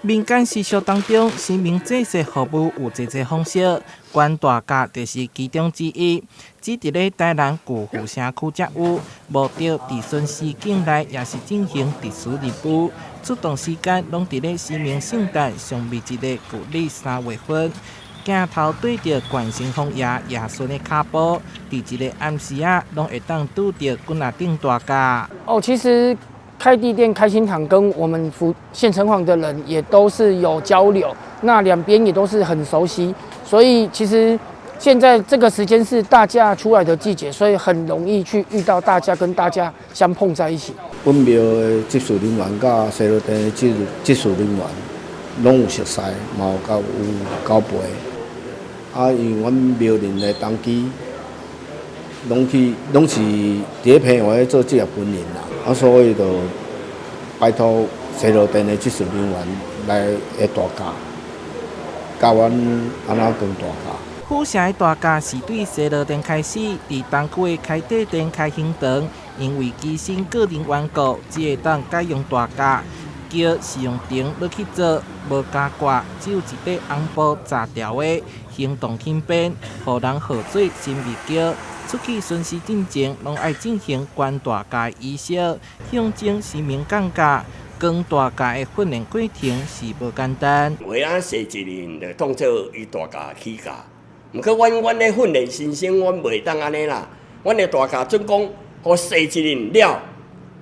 民間習俗當中，神明祭祀服務有濟濟方式，懸大鉸就是其中之一。只佇咧台南舊府城區才有，無著佇巡視境內也是進行特殊任務。出動時間攏佇咧神明聖誕上密集的舊曆3月份。鏡頭對著關聖王爺爺孫的跤步，佇一个暗時仔，攏會當拄著棍仔頂大鉸。哦，其實開地殿、開新堂跟我們府縣城隍的人也都是有交流，那兩邊也都是很熟悉，所以其實現在這個時間是大駕出來的季節，所以很容易去遇到大駕跟大駕相碰在一起。本廟的執事人員佮西螺殿的執事人員攏有熟似，嘛有交有交陪。啊，因為阮廟人的同期，攏去攏是佇咧平原咧做職業軍人啦，啊，所以就拜託西螺殿的執事人員來的大鉸，教阮按怎扛大鉸。府城的大鉸是對西螺殿開始，佇東區的開帝殿開興堂，因為機身個人緣故，只會當改用大鉸。轎是用藤落去做，無加掛，只有一塊紅布紮牢的，行動輕便，予人號做神秘轎。出去巡視進前，攏愛進行懸大鉸儀式，象徵神明降駕。扛大鉸的訓練過程是無簡單。有的人踅一年就當做伊大鉸起駕，毋過阮咧訓練新生，阮袂當按呢啦。阮的大鉸準講，予踅一年了，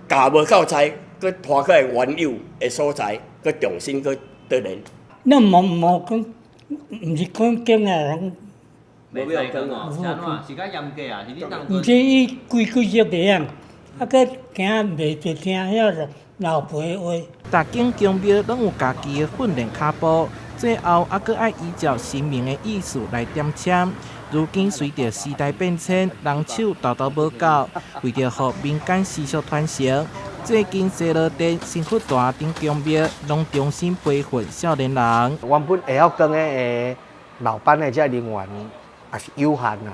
鉸無夠在，閣拖過來原有的所在，閣重新閣鍛鍊。那無無講，毋是講經啊，人。袂使講哦，是按怎？是較嚴格啊？是你當毋是伊規規則袂曉，啊，閣驚袂著聽遐老輩話。逐間宮廟攏有家己的訓練跤步，最後猶閣愛依照神明的意思來點籤。如今隨著時代變遷，人手沓沓無夠，為著予民間習俗傳承，最近西螺殿、神佛壇等宮廟攏重新培訓少年人。原本會曉扛的老班的這人員也是有限啦，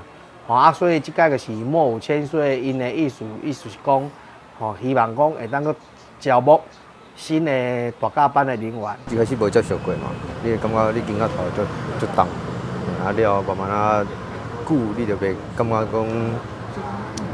吼啊，所以這擺就是莫有千歲𪜶的意思，意思是講，吼，希望講會當閣招募新的大鉸班的人員。一開始無接觸過嘛，你會感覺你肩胛頭足足重，啊了慢慢仔久，你就袂感覺講，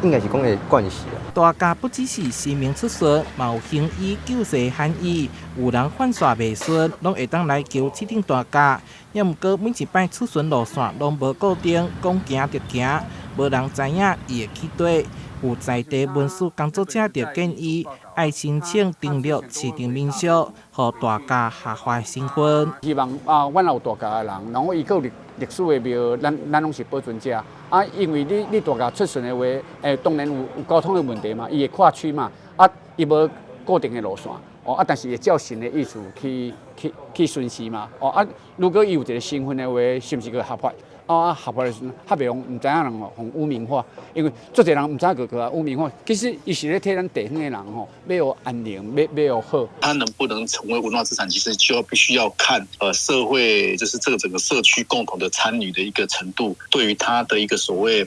應該是講會慣勢啊。大鉸不只是神明出巡，嘛有行醫救世的含義。有人犯煞袂順，攏會當來求這頂大鉸。也毋過每一擺出巡路線攏無固定，講行就行，無人知影伊會去佗。有在地文史工作者就建議，愛申請登錄市場民宿，予大鉸合法身份。希望啊，阮也有大鉸的人，然後伊閣有歷史的廟，咱攏是保存者。啊，因為你大鉸出巡的話，當然有交通的問題嘛，伊會跨區嘛，啊，伊無固定的路線，哦，啊，但是會照神的意思去巡視嘛，哦，啊，如果伊有一個身份的話，是毋是閣合法？啊，合法的時陣，較袂予毋知影人吼，予污名化，因為足濟人毋知影閣閣啊污名化。其實伊是咧替咱地方的人吼，欲予安寧，欲予好。它能不能成為文化資產，其實就必須要看社會，就是這個整個社區共同的參與的一個程度，對於它的一個所謂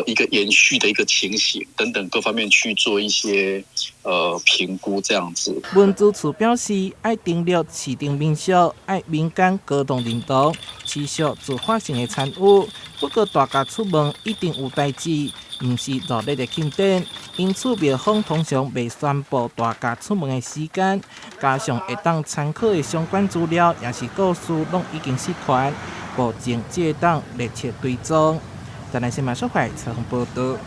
一個延續的一個情形等等各方面去做一些評估，這樣子。文資處表示，愛登錄市場民宿，愛民間高度認同，持續自發性的參與。不過大鉸出門一定有代誌，毋是熱烈的慶典，因此廟方通常袂宣布大鉸出門的時間，加上會當參考的相關資料，也是故事攏已經失傳，目前只會當密切追蹤。台南新聞小懷採訪報道。